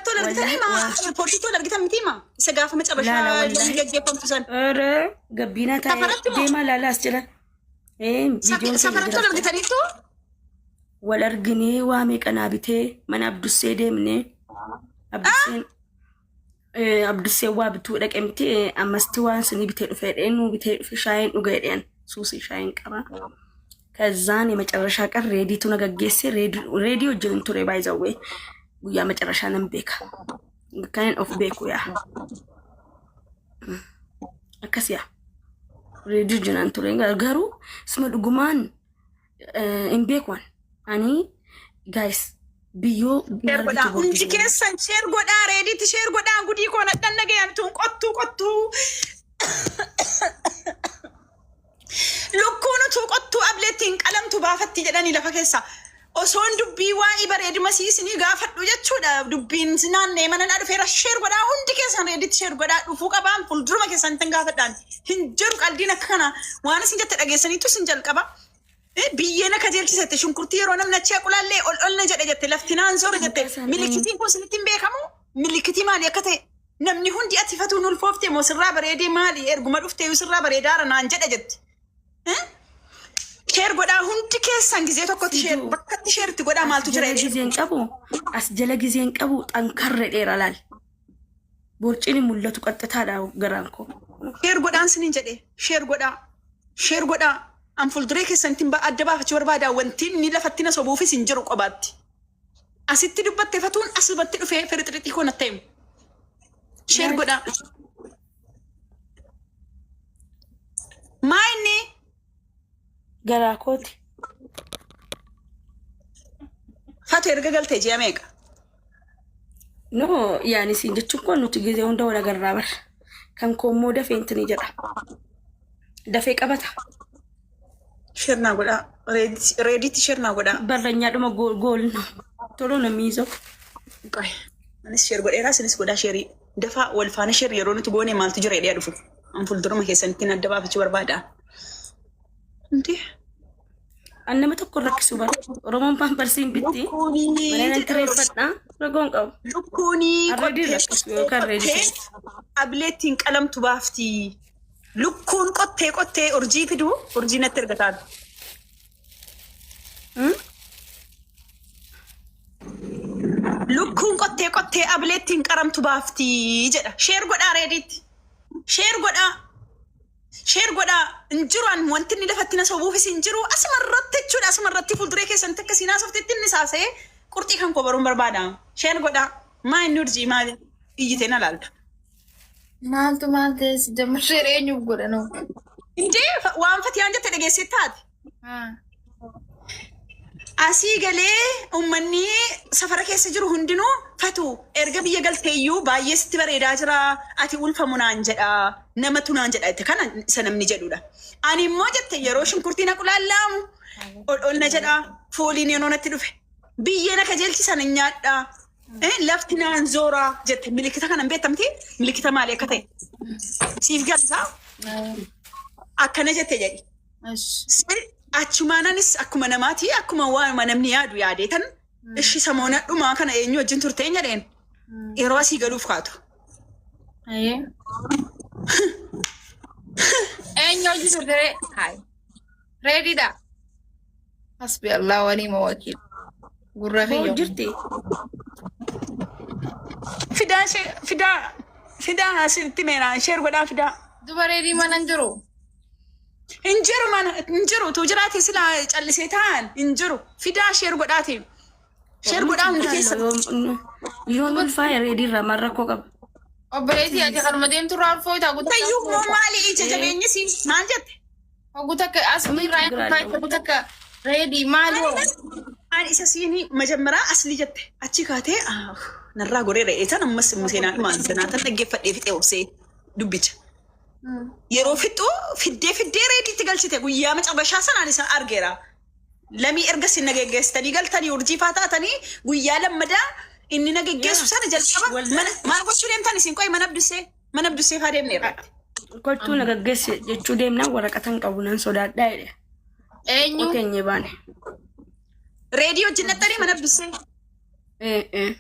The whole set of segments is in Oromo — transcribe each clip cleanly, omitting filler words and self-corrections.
Safaratti wal argitanii Wallahi maa waa airpoortiitti wal argitan miti maa isa gaafa laala macarashaa wallahi gaggeeffamtu san. ኧረ gabbiinaa taa'ee Safaratti moo deemaa laala as jala ee viidiyoon keenya safaratti jira wal as jala argitaniitu wal arginee waa meeqa naa bitee mana Abdussee deemnee Abdusseen Abdusseen waa bituu dhaqe miti ammasti waan sinii bitee dhufe jedheen nuu bitee dhufe shaayeen dhuga jedheen suusii shaayeen qaba. ከዛን የመጨረሻ ቀን ሬዲቱ ነገጌሴ ሬዲ wajjin ture by the way guyyaa መጨረሻ nan beeka kanin of beeku yaa akkas yaa reedii wajjinan ture garuu suma dhugumaan hin beekuan ani guys biyyoo na Sheer godhaa. argitu Hundi bor keessan sheer godhaa. Reediitti sheer godhaa. Gudii koo nadhan dhagayaan tun qottuu qottuu. Lukkuun utuu qottuu ableetti hin qalamtu baafatti jedhanii lafa keessa. Osoon dubbii waa'ee bareeduma siisinii gaafadhu jechuudha. Dubbiin naannee mana naa dhufeera sheer godhaa. Hundi keessan reeditti sheer godhaa. Dhufuu qabaan fuulduruma keessan ittiin gaafadhaan. Hin jiru qaldiin akka kana. Waan isin jette dhageessaniitu isin jalqaba. Biyyee na kajeelchise jette shunkurtii yeroo namni achi aqulaallee ol ol na jedhe jette lafti naan zoore jette Maqaa isaan eenyu? milikitiin kun isinitti hin beekamu milikitii maali akka ta'e namni hundi ati fatuun ulfoofte moo sirraa bareedee maali erguma dhuftee sirraa bareedaara naan jedhe jette. Sheer godhaa hundi keessan gizee tokkotti sheer Siduu bakkatti sheer itti godhaa as maaltu jira jala jedhee. gizeen qabu as jala gizeen qabu xankarre dheera laal borciin hin mul'atu qaxxitaadha garaan koo. Sheer godhaan sinin jedhe sheer godhaa sheer godhaa an fuulduree keessan ittiin adda baafachuu barbaada wanti inni lafatti na sobuufis hin jiru qobaatti. Asitti dubbatte fatuun asumatti dhufee firixirixii koo natti himu. Sheer Laal godhaa. Maa inni garaa kooti. Fatu erga galtee ji'a meeqa? No yaani siin jechuun kun nuti gizee hunda wal agarraa bar. Kan koo immoo dafee intini jedha. Dafee qabata. Sheer naa godhaa. Reediitti sheer naa godhaa. Barranyaadhuma gool toloo namni isoo. Qoy. Anis sheer godheeraa isinis godhaa sheerii. Dafaa wal faana sheer yeroo nuti goone maaltu jira jedhee dhufu. An fuulduruma keessanittiin adda baafachuu barbaada. Inti An nama tokko hin rakkisu bara. Oromoon paamparsiin bitti. lukkuunii Mana nan jedha Oromoon. kireeffadha. Ragoon qabu. Lukkuunii Arreedii qottee rakkisu qottee yookaan reedii qottee sirriitti. ableettiin qalamtu baafti. Lukkuun qottee qottee urjii fidu urjii natti ergataan. Lukkuun qottee qottee ableettiin qaramtu baafti jedha. Sheer godhaa reediitti. Sheer godhaa. Sheer godhaa. Hin jiru an wanti inni lafatti na sobuufis hin jiru. Asuma irratti jechuudha. Asuma irratti fuulduree keessanitti akka siin haasoftetti inni saasa'ee qurxii kan koo baruun barbaada. Sheer godhaa. Maa inni urjii maali? Iyyitee na laalta. Maaltu maal ta'e si jammarree eenyuuf godhanoo? Indee waan fatiyaan jette dhageessee taate. Asii galee uummanni safara keessa jiru hundinuu fatu erga biyya galteeyyuu baay'ee sitti bareedaa jira ati ulfamu naan jedha namatu naan jedha jette kana isa namni jedhudha. Ani immoo jette yeroo shunkurtiin aqulaallaamu ol ol na jedha fooliin yeroo natti dhufe biyyee na kajeelchisan hin nyaadha lafti naan zooraa jette milikita kana hin beektamti milikita maalii akka ta'e siif galsaa akkana jette jedhi. Achumaananis akkuma namaati akkuma waanuma namni yaadu yaadee tan ishi samoona dhumaa kana eenyu wajjin turtee jedheen yeroo asii galuuf kaatu. Eenyu hojii turte ree? Hayi. Reediidha. Hasbi Allah wa ni'ma wakiil. Gurra Boo kiyya. jirti. Fidaa ishee fidaa fidaa asitti meera sheer godhaa fidaa. Duba reedii mana hin jiru. Hin jiru mana hin jiru utuu jiraate silaa callisee taa'an hin jiru fidaa sheer godhaati. Sheer godhaa hundi keessa. Yoon ulfaa'e reedii irraa maal rakkoo qaba? Obboleettii ati kanuma deemtu irraa ulfoo itaa guutuu. Tayyuu immoo maali ija jabeenyi si maal jette? Hogguu takka asii irraa hin ulfaa'i hogguu takka reedii maali hoo? Ani isa siinii majammaraa aslii jette achi kaatee ah, narraa goree re'ee tan ammas immoo seenaa dhumaan sanaa tan dhaggeeffadhee fixee obsee dubbicha. Yeroo fixxu fiddee fiddee reediitti galchite guyyaa macarrashaa sanaan isa argeera. Lamii erga isin na geggeessitanii galtanii urjii faa taatanii guyyaa lammadaa inni na geggeessu sana jalqaba mana maal gochuu deemtan isin qoy mana abdusee mana abdusee faa deemne irratti. Kottuu na gaggeessi jechuu deemnaan waraqata hin qabu nan sodaadhaa jedhe. Eenyu? Oteenye baane. Reedii wajjin dhaxxanii mana abdusee. Eh, eh.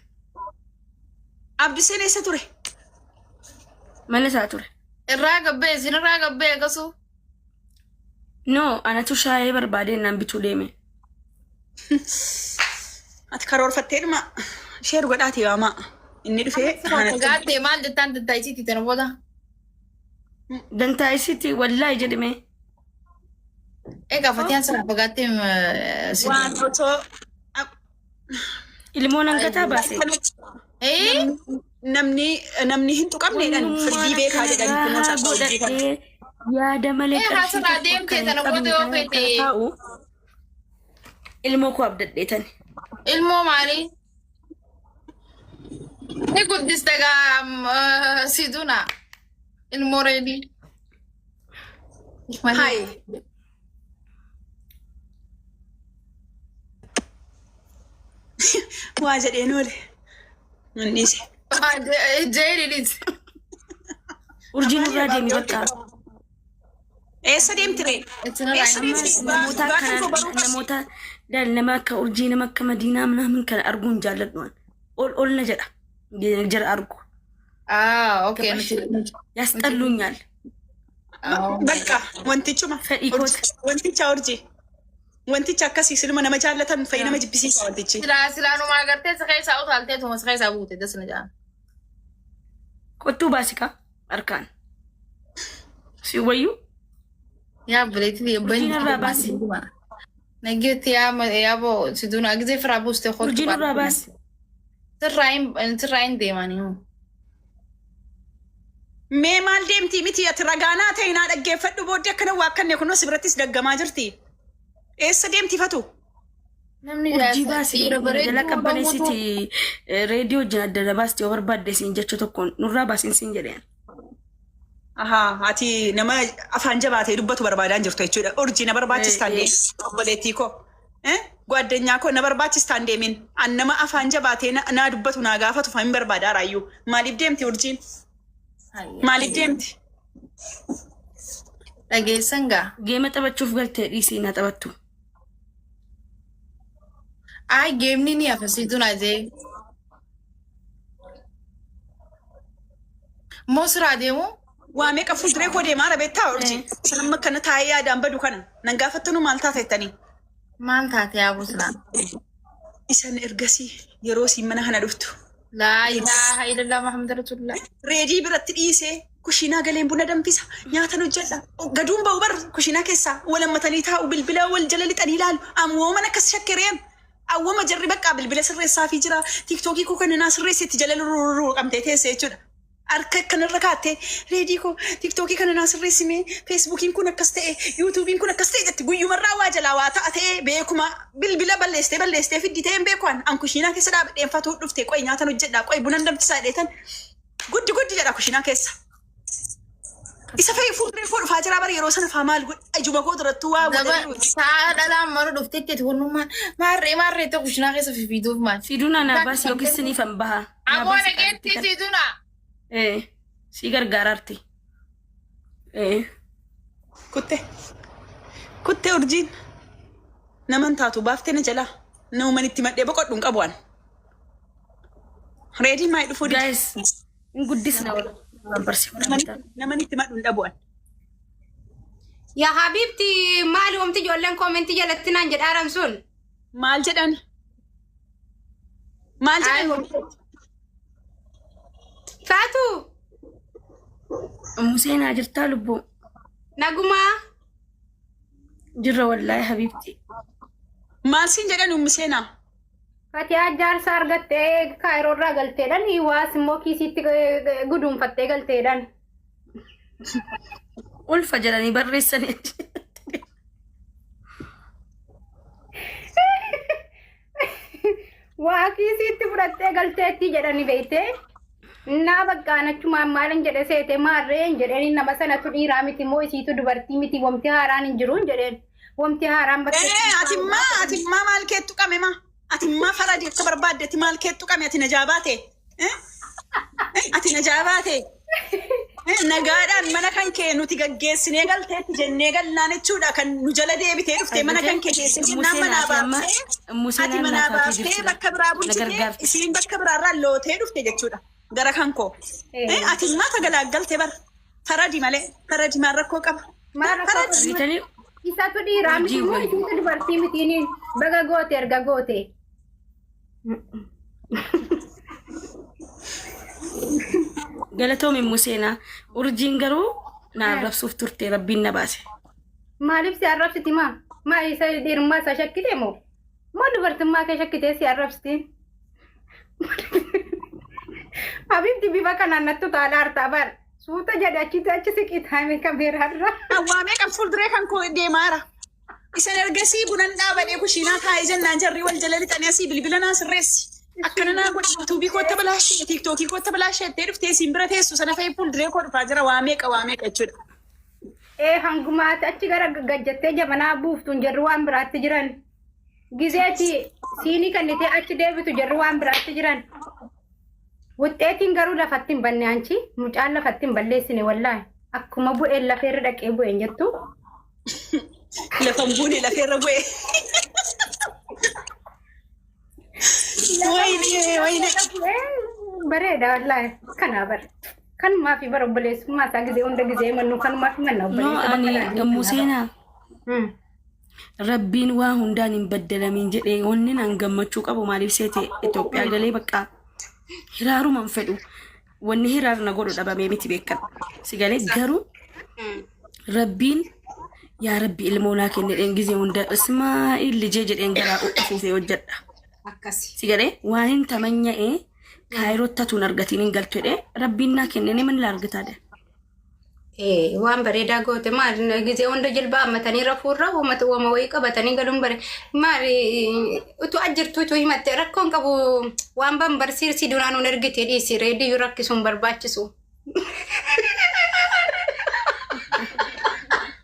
Abduseen eessa ture? Mana isaa ture. Irraa gabbee isin irraa gabbee akkasuu. No, anatu shaayee barbaadee naan bituu deeme. Ati karoorfatteedhuma share godhaati waamaa. Inni dhufee kanatti. Gaattee maal jettaan dantaa isiitti tana booda. Dantaa isiitti wallaahi jedhime. Egaa Fatiyaan sirraa fagaattee Waan otoo Ilmoon hangataa baase. Ee namni hin tuqamneedhaan firdii beekaa jedhan kunuunsa Raahaa hojii kana. godhadhee yaada malee Ee, qarshii haasirraa tokko deemtee akka hin tana qabne booda yoo kana feete. kana taa'u ilmoo koo abdadheetani. Ilmoo maalii? Ni guddiste gaa siduna. Ilmoo reedii. Hayi. Waa jedheen oole. Nan dhiise. Jeeriidis. Urjiin irraa deemi bakka. Eessa deemti ree? Eessa deemti? Namoota Gaafa akkanaa koo baruu qabdi. namoota daal nama akka urjii nama akka madiinaa ምናምን kana arguun jaalladhu an. Ol ol na jedha. Jara argu. Ah, okay. ያስጠሉኛል። Bakka wantichuma. Fedhii kooti. Wanticha urjii. Wanticha akkasii siluma nama jaallatan fa'i nama jibbisiisa wantichi. Silaa silaanumaa agartee si keessaa utaaltee tuma si keessaa buute dasna jedhan. Qottuu baasika harkaan. Si wayyuu Yaa buleetii Urjiin irraa baasi. Nageetti yaa yaa boo siduna gizee firaa buuste kootu. Urjiin irraa baasi. Sirraa hin deemanii. Mee maal deemtii miti ati ragaanaa ta'e naa dhaggeeffadhu booddee akkana waa akkanne kunoo si birattis daggamaa jirti. Eessa deemti fatu? Namni Urjii baasi. dhiira bareedduu Jala qabbaneessiti reediyoo wajjin adda adda baasti yoo barbaadde siin jechuu tokkoon nurraa baasiin siin jedheen. Ahaa, ati nama afaan jabaatee dubbatu barbaadaa hin jirtu jechuudha. Urjii na barbaachistaan deemin. Obboleettii koo. Gwaaddanyaa koo na barbaachistaan deemin. An nama afaan jabaatee naa dubbatu naa gaafatu fa hin barbaadaa raayyuu. Maaliif deemti urjiin? Maaliif deemti? Dhageessan gaa. Geema taphachuuf galtee dhiisii na taphattu. Ay geemni ni hafa siduna jee. Moo siraa deemu? Waa meeqa fuulduree koo deemaa ara beektaa urjii? Sanamma akkana taa'ee yaadaan badu kana. Nan gaafattanu maal taate jettanii? Maal taate yaa buslaa? Isan ergasii yeroo isiin mana kana dhuftu. Laa ilaaha illallah Muhammad Rasulullah. Reedii biratti dhiisee kushiinaa galeen buna danfisa nyaatan hojjedha. Gaduun ba'u bar kushiinaa keessaa wal hammatanii taa'u bilbila wal jala lixanii ilaalu. Ammoo mana akkas shakkereem. Awwama jarri bakka bilbila sirreessaafii jira. Tiiktookii koo kana naa sirreessetti jala rurruu qabdee teesse jechuudha. Harka kanarra kaattee reedii koo tiiktookii kana naa sirreessime feesbuukiin kun akkas ta'e yuutuubiin kun akkas ta'e jetti guyyumarraa waa jalaa waa ta'a ta'e beekuma bilbila balleessitee balleessitee fiddi ta'e hin beekuan an kushiinaa keessa dhaabadheen fatuu dhufte qoy nyaatan hojjedha qoy bunan danfisaa jedheetan guddi guddi jedha kushiinaa keessa. Isa fa'i fuulduree koo dhufaa jira bara yeroo sana faa maal godhe ijuma koo durattuu waa godhanii. Sa'a dhalaan maru dhuftetti ati wannummaan maarree maarree ta'u kushinaa keessa fifiiduuf maal. Siduuna naa baasi yookiin siniifan baha. Naa Aboo baasi dhageetti qaalitti kana. siduna. Eh, si gargaaraarti. Eh, Kutte. Kutte urjiin. Naman taatu baaftee na jalaa. Namuman itti madhee boqodhu hin qabu an. Reedii maayii dhufuu dide. Guys, hin guddisna wal barsiifata. Naman itti madhu hin dhabu an. Yaa Habibti maali wamti ijoolleen koomentii jalatti naan jedhaaran sun? Maal jedhan? Maal jedhan? Faatu Museenaa jirtaa lubbuu. Nagumaa. Jirra wallaahi habiibti. Maal siin jedhan ummi seenaa? Fatiyaa jaarsa argattee kaayiroorraa galteedhan waas immoo kiisiitti guduunfattee galteedhan. Ulfa jedhanii barreessanii. Waa kiisiitti fudhattee galteetti jedhani beeytee. Naa bakka achumaan maalin jedhe seete maarreen jedheen nama sanatu dhiiraa miti moo isiitu dubartii miti wamti haaraan hin jiruun jedheen. Wamti haaraan bakka. Ee, atimmaa maal keettu qame maa? Atimmaa faradi akka barbaaddetti maal keettu qame ati najaa baate? Eh? Ati najaa baate? Eh, nagaadhaan mana kan kee nuti gaggeessinee galteetti jennee galnaan jechuudha kan nu jala deebitee dhuftee mana kan kee geessee jennaan manaa baaftee ati manaa baaftee bakka biraa bulchitee isiin bakka biraarraa lootee dhufte jechuudha. Gara kan koo. Ati immaa tagalaaggalte bara. Faradi malee. Faradi maal rakkoo qaba? Maal rakkoo Faradi. qaba? Argitanii Isatu dhiiraa miti Urjii moo wayii. isiitu dubartii mitiiniin baga goote erga goote. Galatoomi Museenaa. Urjiin garuu na arrabsuuf turte, rabbiin na baase. Maaliif si arrabsiti maa? Maa isa dhiirummaa isaa shakkite moo? Moo dubartummaa kee shakkitee si arrabsiti? Habibti bifa kanaan nattu taala artaa bar. Suuta jedhe achitti achi siqitaame kameeraarra. Awwaamee kan fuulduree kan koo deemaara. Isan ergasii bunan dhaabadhee kushiinaa taa'ee jennaan jarri wal jala lixanii asii bilbila naa sirreessi. Akkana naa godhi, yuutuubii kootta balaashee, tiiktookii kootta balaashee ettee dhuftee siin bira teessu sana fa'i fuulduree koo dhufaa jira waa meeqa waa meeqa jechuudha. Ee, hangumaati achi gara gajjattee jabanaa buuftuun jarri waan biraatti jiran. Gizeeti siinii kennitee achi deebitu jarri waan biraatti jiran. Wuxxeetiin garuu lafatti hin banne anchi mucaan lafatti hin balleessine wallaahi. Akkuma bu'een lafeerra dhaqee bu'een jettu. Lafa hin buune lafeerra bu'e. Wayne wayne. Bareeda wallaahi kanaa bara. Kanumaa fi bara obboleessummaa isaa gizee hunda gizee mannu kanumaa fi manna No, obboleessa ani bakka laanii. Museenaa, rabbiin waa hundaan hin baddalamiin jedhee wanni nan gammachuu qabu maaliif seete, Itoophiyaa galee bakka hiraaruma hin fedhu. Wanni hiraar na godhu dhabamee miti beekan. Si galee garuu rabbiin yaa rabbi ilmoo naa kenne dheen gizee hunda Ismaa'il lijee jedheen garaa afuufee hojjedha. Akkasi. Si galee waan hin tamanya'ee kaayirootti hatuun argatiin hin galtu jedhee rabbiin naa kenne ni manni argataadha. Ee, waan bareedaa goote. Maal gizee hunda jilba hammatanii rafuurra uummata uumama wayii qabatanii galuun bare maal utuu ajjirtu utuu himatte rakkoon qabu waan ban barsiisii duraan nun ergite dhiisi, reediyyuu rakkisuun barbaachisu.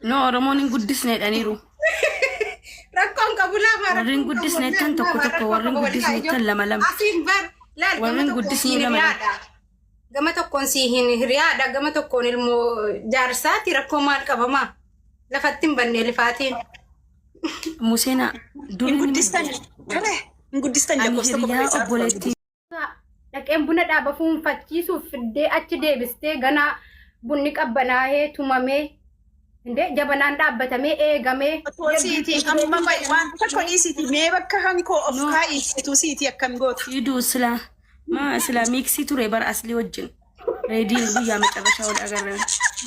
No, Oromoon hin guddisne jedhaniiru. Rakkoon qabu lama. Warri hin guddisne tan tokko tokko, warri hin guddisne tan lama lama. Asiin bar laal Warri gama hin tokkoon guddisne siin lama lama. hiriyaadha. Gama tokkoon sii hin hiriyaadha, gama tokkoon ilmoo jaarsaati, rakkoo maal qabamaa? Lafatti hin banne lifaatiin. Museenaa Hin durii guddistan. Tole hin guddistan ani lakkoofsa tokko hiriyaa barreessaa. obboleettii Dhaqeen buna dhaaba fuunfachiisuuf fiddee achi deebistee ganaa bunni qabbanaa'ee tumamee indee jabanaan dhaabbatamee eegamee. Otoo siitii amma waan tokko dhiisiiti mee bakka hankoo of No. kaa'ii utuu siitii akkam goota. Iduu sila maa sila miiksii ture bara aslii wajjin reediin guyyaa macarrashaa wal agarran.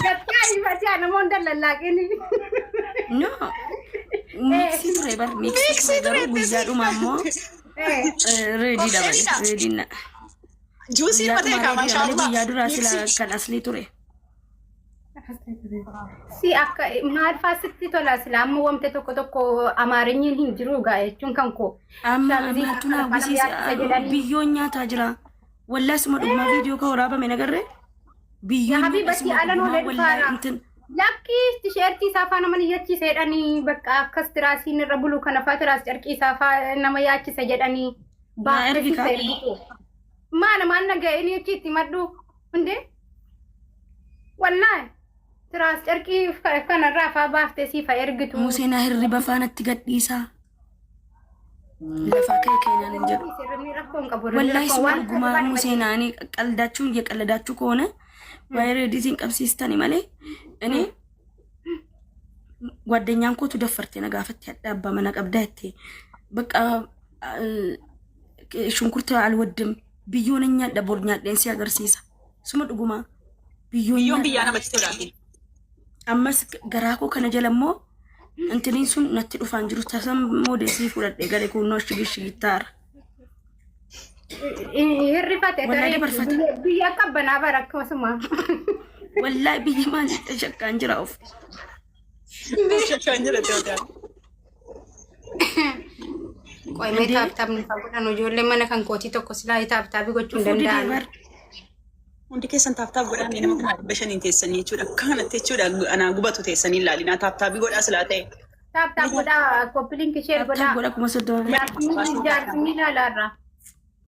Gattaa himatii namoonni dallallaaqin. No, miiksii ture bar, miiksii ture garuu guyyaa dhuma ammoo reedii dhabale reediin na. Juusii Guyyaa matee dhuma kaa reedii dhabale, maashaallah. guyyaa duraa sila kan aslii ture. Si akka maal faa sitti tola sila amma wamte tokko tokko amaarinyiin hin jiru gaa jechuun kan koo. Amma Shaamizii maaltu na akka afaan hawwisiisa yaachisa jedhanii. biyyoon nyaataa jira. Wallaa suma dhugumaa viidiyoo kan waraabame nagarree biyyoon Habibati suma ala dhugumaa noolee wallaa dhufaara. intin Lakkii tisheertii isaa faa nama yaachisa jedhanii bakka akkas tiraasiin irra bulu kana faa tiraas carqii isaa faa nama yaachisa jedhanii. Naa ergi kaa. Ergitu. Maana maal na ga'e inni achi itti madhu hundee. Wallaahi tiraas carqii kanarraa faa baaftee siif haa ergitu. Museenaa hirriba faanatti gadhiisaa. Lafaa ka'e keenyaan hin jedhu. Sirni rakkoon qabu. Wallaahi suma dhugumaa Museenaa ani qaldaachuu የቀለዳችሁ ከሆነ waa'ee reediitiin qabsiistani malee እኔ ጓደኛን kootu daffarte na gaafatti hadha abbaa mana qabdaa jette በቃ ሽንኩርት አልወድም biyyoon hin nyaadha bor nyaadheen si agarsiisa suma dhugumaa biyyoon Biyyoon nyaadha. biyyaa namatti tola. Ammas garaa koo kana jala immoo intiniin sun natti dhufaan jiru tasan moodeesii fudhadhee gale kunnoo shigittaara. Hirrifate Wallaahi dabarfate. Biyya qabbanaa bara akkasuma. Wallaahi biyyi maal shakkaan jira of. Shakkaan jira ta'uu. Qoy mee tap tap nu godhan ijoollee mana kan kootii tokko silaa tap tapii gochuu hin Dhufuu didee danda'an. bar. Hundi keessan tap tap godhaa nama 500,000 teessanii jechuudha. Akka kanatti jechuudha anaa gubatu teessanii ilaalinaa tap tapii godhaa silaa ta'e. Tap tap godhaa copy link share Tap tap godhaa. godha 30,000. Jaarsumni ilaalaarra.